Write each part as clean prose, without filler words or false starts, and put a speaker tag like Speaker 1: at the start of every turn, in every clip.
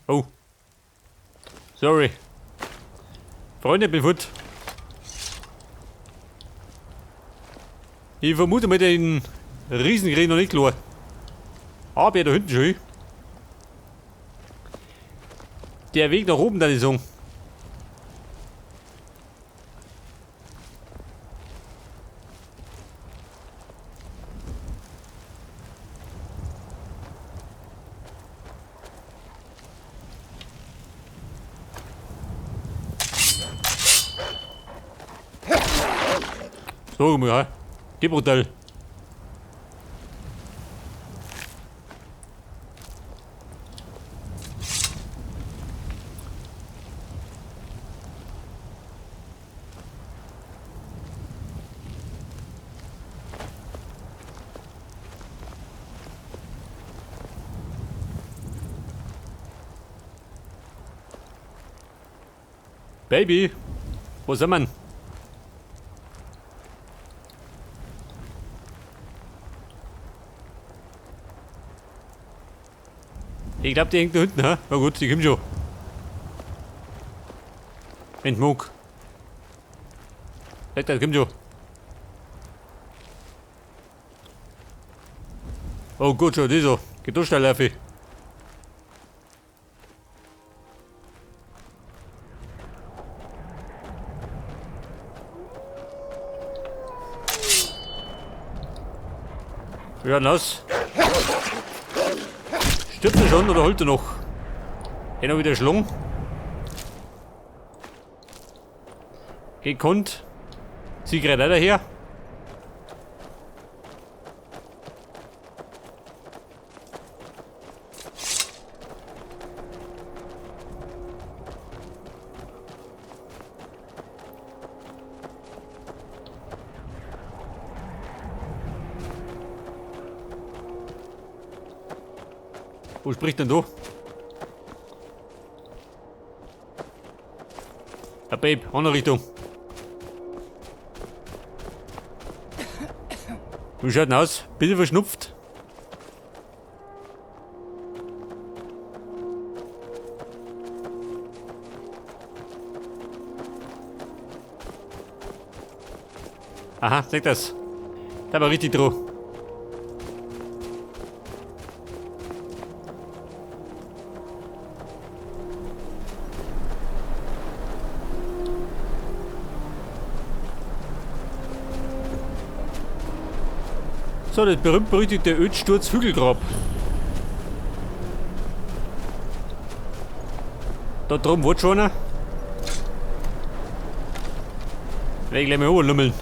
Speaker 1: Oh. Sorry. Freunde, bin fort. Ich vermute mal den Riesenkrähen noch nicht klar. Aber da hinten schon. Der Weg nach oben, dann ist so. So, ja. Geh brutal. Baby, wo sind wir? Ich glaube, die hängt da hinten, hä? Na gut, die kommt schon. Entmuck. Das kommt schon. Oh gut, schon, die so. Geht doch schnell, Effi. Ja, nass. Stirbt er schon oder holt er noch? Hier noch wieder Schlung. Gekonnt. Sie gerade daher. Wo spricht denn du? Herr Babe, andere Richtung. Wie schaut denn aus? Bitte verschnupft. Aha, seht das. Da war richtig drauf. So, das berühmt-berüchtigte Ödsturz-Hügelgrab. Da drum wird schon einer. Werde ich gleich mal oberlümmeln.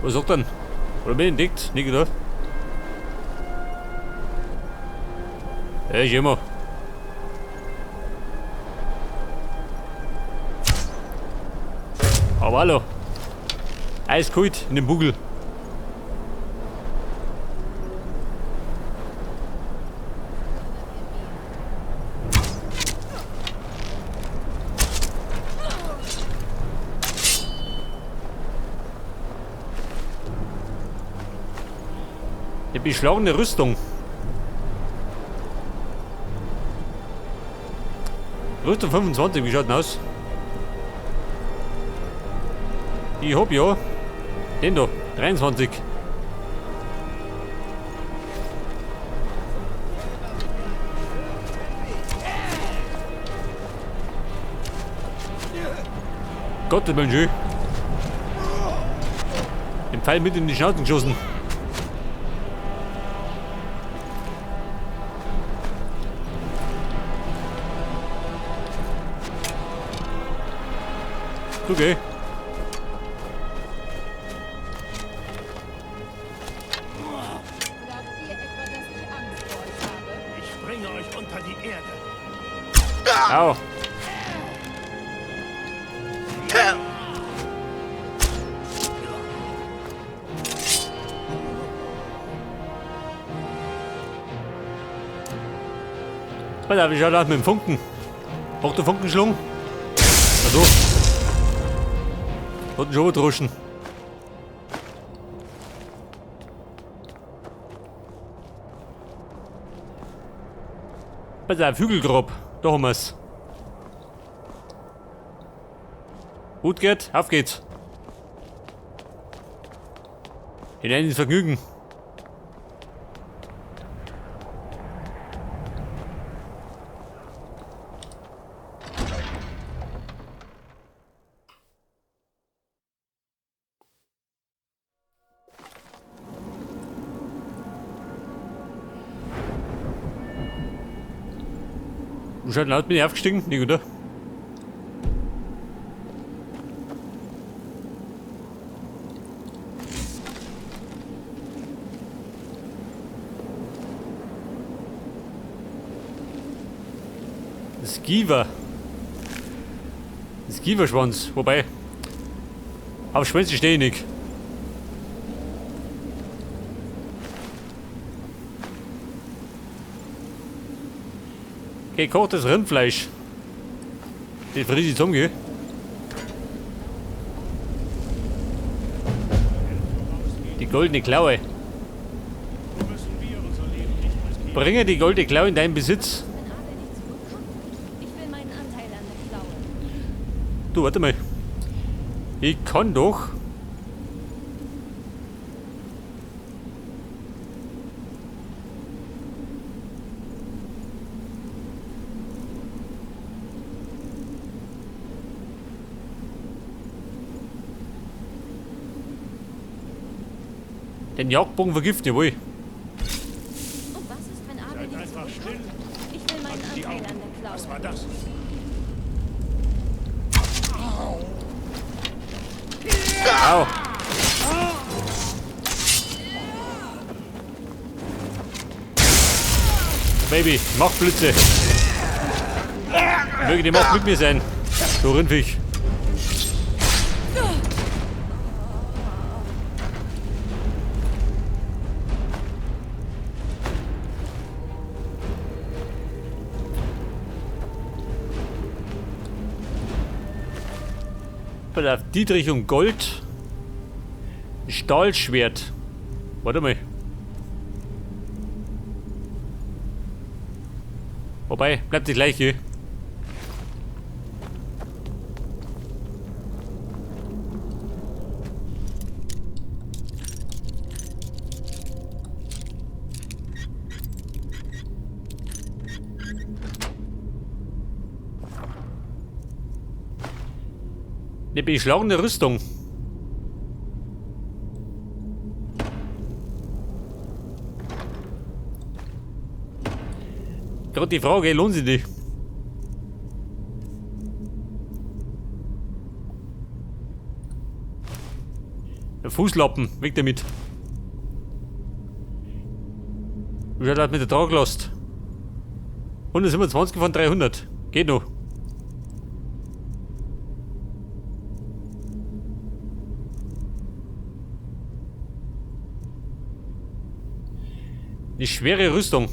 Speaker 1: Was sagt denn? Oder bin ich entdeckt? Nicht gedacht. Ja, ich immer. Aber hallo. Eiskalt in dem Bugel. Eine beschlagene Rüstung. Rüstung 25, wie schaut denn aus? Ich hab ja den da, 23. Gott, das bin schön. Den Pfeil mit in die Schnauze geschossen. Okay.
Speaker 2: Glaubt ihr etwa, dass ich Angst vor euch habe?
Speaker 3: Ich bringe euch unter die Erde.
Speaker 1: Au. Alter, wie schaut das mit dem Funken? Braucht der Funkenschlung? Na so. Hat ihn schon überdroschen. Pass auf, Hügelgrab. Da haben wir's. Gut geht, auf geht's. Hinein ins Vergnügen. Wie schaut denn aus? Bin ich aufgestiegen? Nicht, oder? Das Giver. Das Giverschwanz. Wobei, auf Schwänze stehe ich nicht. Gekochtes Rindfleisch. Das friss ich zusammen, gell? Die goldene Klaue. Bringe die goldene Klaue in deinen Besitz.
Speaker 2: Wenn Abel nicht zurückkommt, ich will meinen Anteil an der Klaue.
Speaker 1: Du, warte mal. Ich kann doch. Den Jagdbogen vergiften, jawohl.
Speaker 2: Und was ist, wenn Abel
Speaker 3: Seid
Speaker 2: nicht
Speaker 3: einfach
Speaker 2: zurückkommt?
Speaker 3: still.
Speaker 2: Ich will meinen
Speaker 3: Die
Speaker 2: Anteil
Speaker 3: Augen.
Speaker 2: an der Klaue.
Speaker 3: Was war das?
Speaker 1: Au. Baby, mach Blitze. Möge die Macht mit mir sein. Du Rindviech. Pass auf, Dietrich und Gold. Stahlschwert. Warte mal. Wobei, bleibt die gleiche. Eine beschlagene Rüstung. Gerade die Frage, lohnt sich die? Der Fußlappen, weg damit. Wie schaut das mit der Traglast? 127 von 300. Geht noch. Die schwere Rüstung.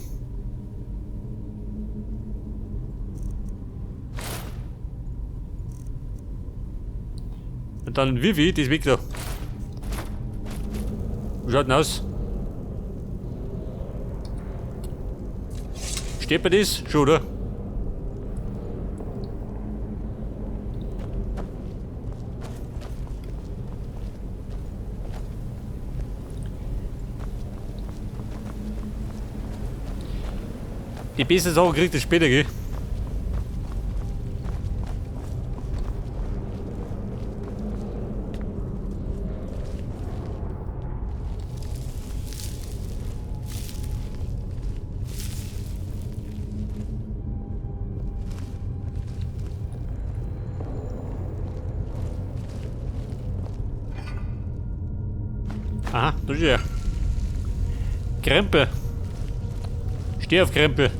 Speaker 1: Und dann Vivi, die ist weg da. Wie schaut denn aus? Steht bei das? Schon, oder? Die beste Sache kriegt ihr später, gell? Aha, da ist er. Krempe. Steh auf Krempe.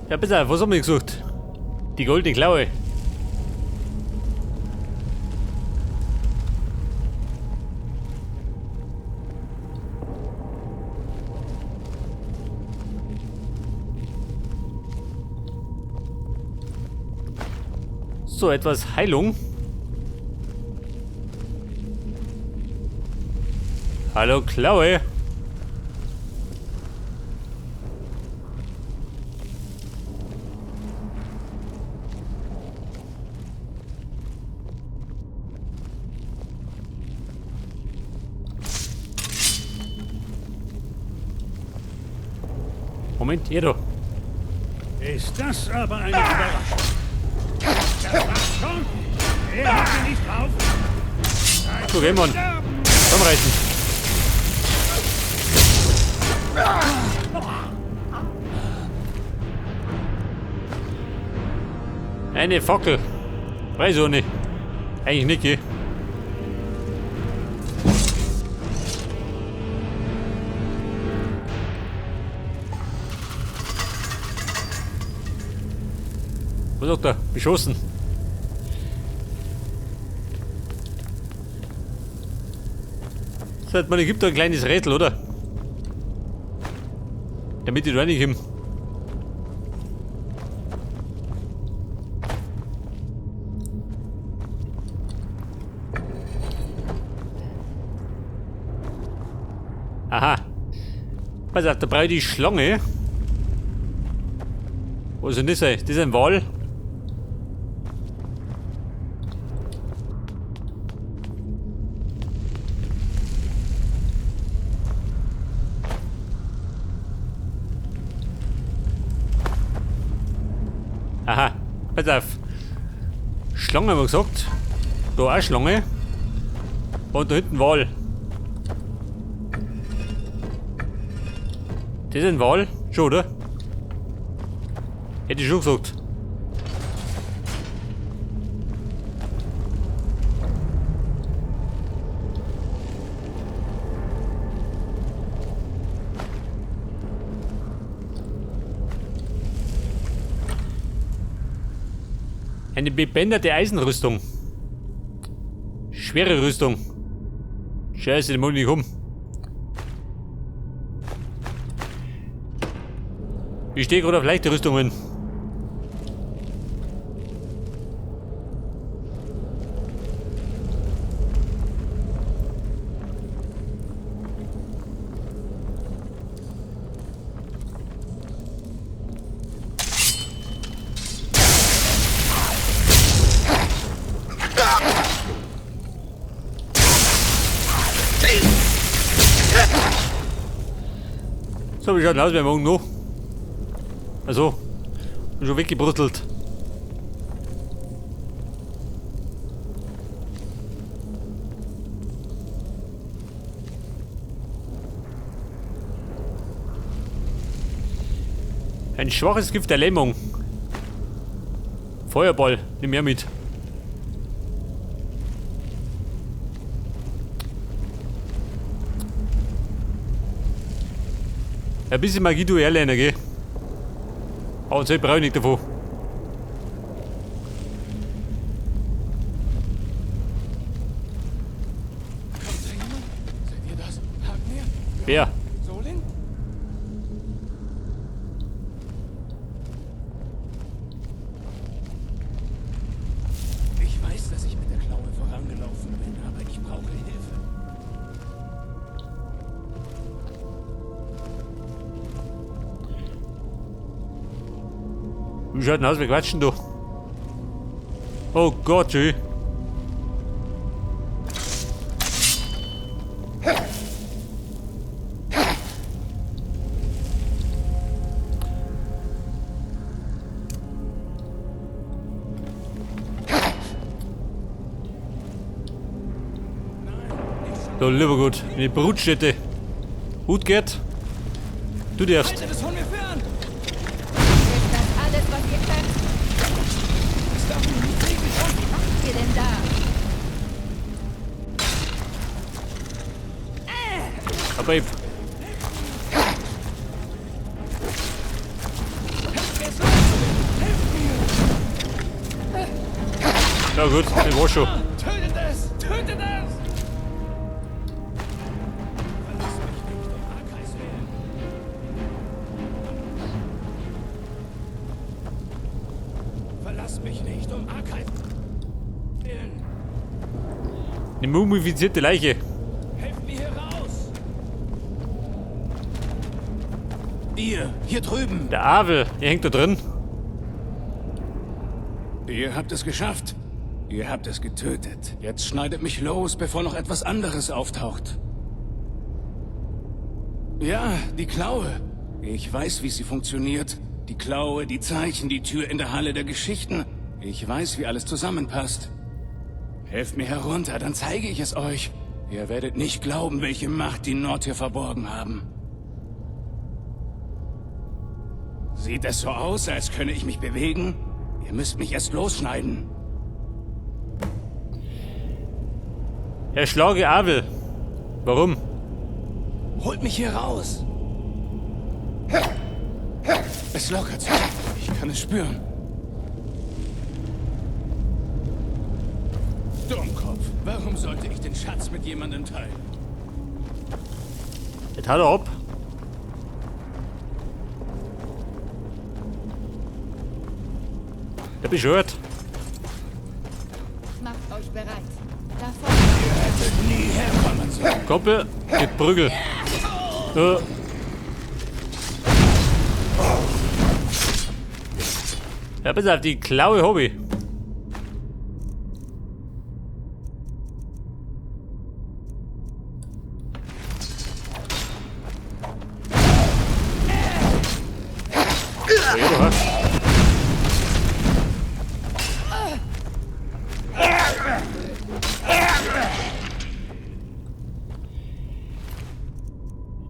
Speaker 1: Ja, bitte, was haben wir gesucht? Die goldene Klaue. So, etwas Heilung. Hallo Klaue. Moment, ihr da.
Speaker 3: Ist das aber eine Überraschung? Das war's schon? Er hat mir nicht drauf.
Speaker 1: So, gehen wir. Zusammenreißen. Eine Fackel. Weiß ich auch nicht. Eigentlich nicht, gell? Was sagt er? Beschossen. Sagt man, es gibt da ein kleines Rätsel, oder? Damit ich da reinkomme. Aha. Pass auf, da brauche ich die Schlange. Was ist denn das? Das ist ein Wal. Aha, pass auf. Schlange haben wir gesagt. Da auch Schlange. Und da hinten Wal. Das ist ein Wal? Schon, oder? Hätte ich schon gesagt. Eine bebänderte Eisenrüstung. Schwere Rüstung. Scheiße, die muss ich nicht um. Ich stehe gerade auf leichte Rüstungen. So, wie schaut denn aus beim Morgen noch? Also, bin schon weggebrutzelt. Ein schwaches Gift der Lähmung. Feuerball, nimm mehr mit. Ein bisschen Magie du herlernen, gell? Aber so brauche ich nicht davon.
Speaker 4: Kommt da jemand? Seid ihr das? Hagnir?
Speaker 1: Wer?
Speaker 4: Solin? Ich weiß, dass ich mit der Klaue vorangelaufen bin, aber ich brauche Hilfe.
Speaker 1: Wie schaut denn aus? Wir quatschen doch. Oh Gott, schön. Da, lieber Gott, eine Brutstätte. Gut geht. Du darfst.
Speaker 4: Haltet es von mir fern!
Speaker 2: Ist das alles, was ihr könnt?
Speaker 4: Es darf mich nicht kriegen.
Speaker 2: Was macht ihr denn da?
Speaker 1: Aber ich. Ja gut, das war schon.
Speaker 4: Tötet es! Tötet es! Verlass mich nicht, um Arkeis.
Speaker 1: Eine mumifizierte Leiche.
Speaker 4: Helft mir hier raus! Ihr, hier drüben!
Speaker 1: Der Avel, der hängt da drin.
Speaker 4: Ihr habt es geschafft. Ihr habt es getötet. Jetzt schneidet mich los, bevor noch etwas anderes auftaucht. Ja, die Klaue. Ich weiß, wie sie funktioniert. Die Klaue, die Zeichen, die Tür in der Halle der Geschichten. Ich weiß, wie alles zusammenpasst. Helft mir herunter, dann zeige ich es euch. Ihr werdet nicht glauben, welche Macht die Nord hier verborgen haben. Sieht es so aus, als könne ich mich bewegen? Ihr müsst mich erst losschneiden.
Speaker 1: Erschlage Avel. Warum?
Speaker 4: Holt mich hier raus! Es lockert sich. Ich kann es spüren. Dummkopf, warum sollte ich den Schatz mit jemandem teilen?
Speaker 1: Jetzt haut er ab. Der beschwört.
Speaker 2: Macht euch bereit. Da vorne.
Speaker 4: Ihr hättet nie herkommen sollen.
Speaker 1: Kumpel, mit Prügel. Ja, bis auf die Klaue Hobby.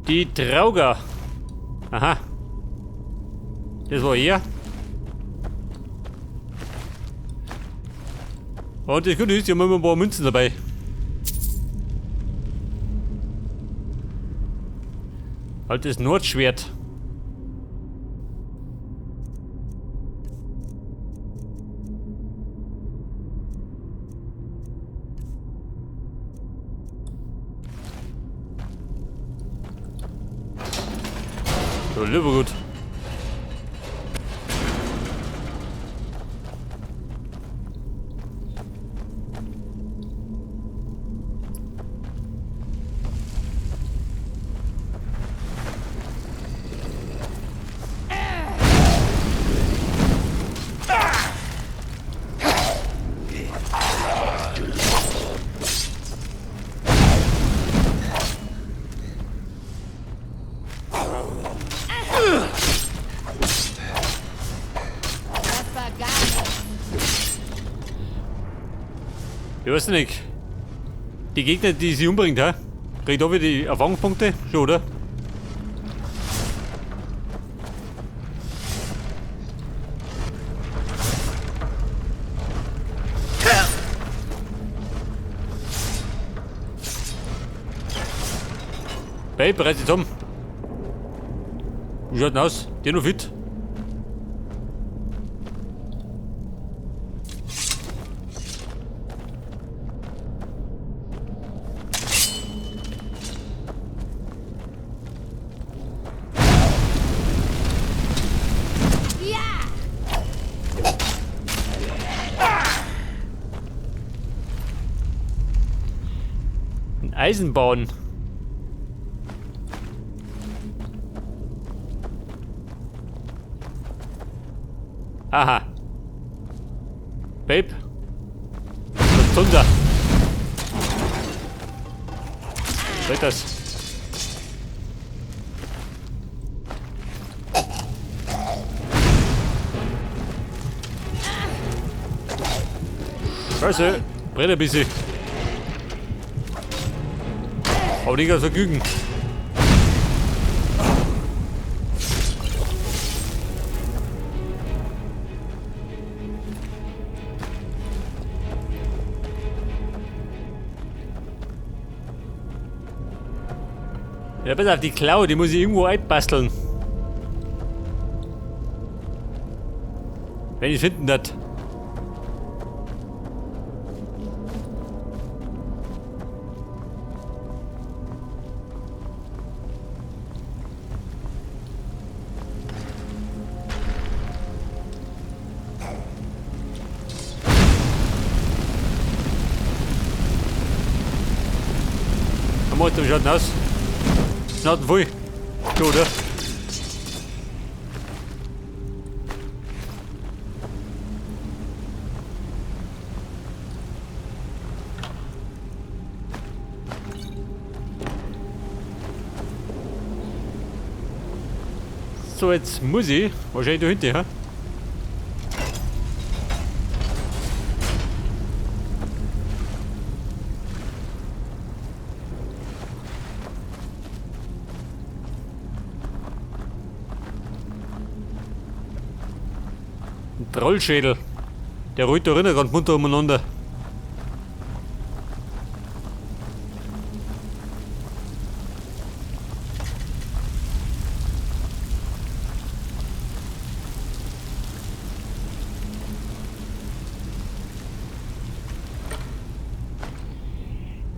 Speaker 1: Die Trauger. Aha. Das war er. Und das Gute ist, die haben immer ein paar Münzen dabei. Altes Nordschwert. So, lieber gut. Ich weiß nicht. Die Gegner, die sie umbringt, hä? Kriegt auch wieder die Erfahrungspunkte? Schon, oder? Babe, bereit sich zusammen. Wie schaut denn aus? Der noch fit? Eisenbahn. Aha. Babe. Das Zunder. Was soll das? Scheiße. Brennt ein bisschen. Aber nicht ganz vergnügen. Ja, pass auf, die Klaue, die muss ich irgendwo einbasteln. Wenn ich finden das. Alter, wie schaut denn aus? Schnauten voll. So, oder? So, jetzt muss ich wahrscheinlich da hinten, ja? Ein Trollschädel. Der rollt da drinnen ganz munter umeinander.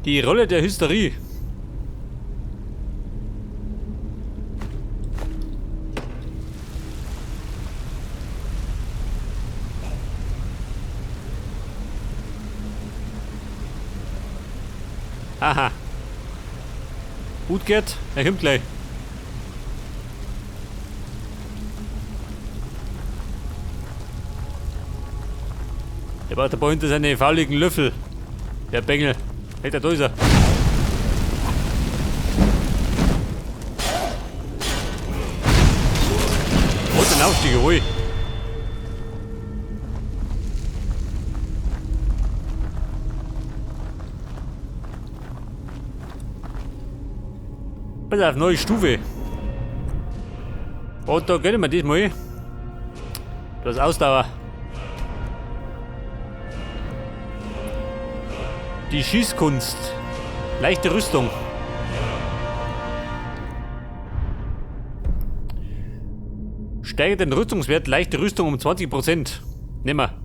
Speaker 1: Die Rolle der Hysterie. Aha. Gut geht, er kommt gleich. Der braucht da hinter seine fauligen Löffel. Der Bengel. Hey, da ist er. Und den Aufstieg, jawohl. Pass auf, neue Stufe. Und da gönnen wir diesmal. Das Ausdauer. Die Schießkunst. Leichte Rüstung. Steigert den Rüstungswert leichte Rüstung um 20%. Nehmen wir.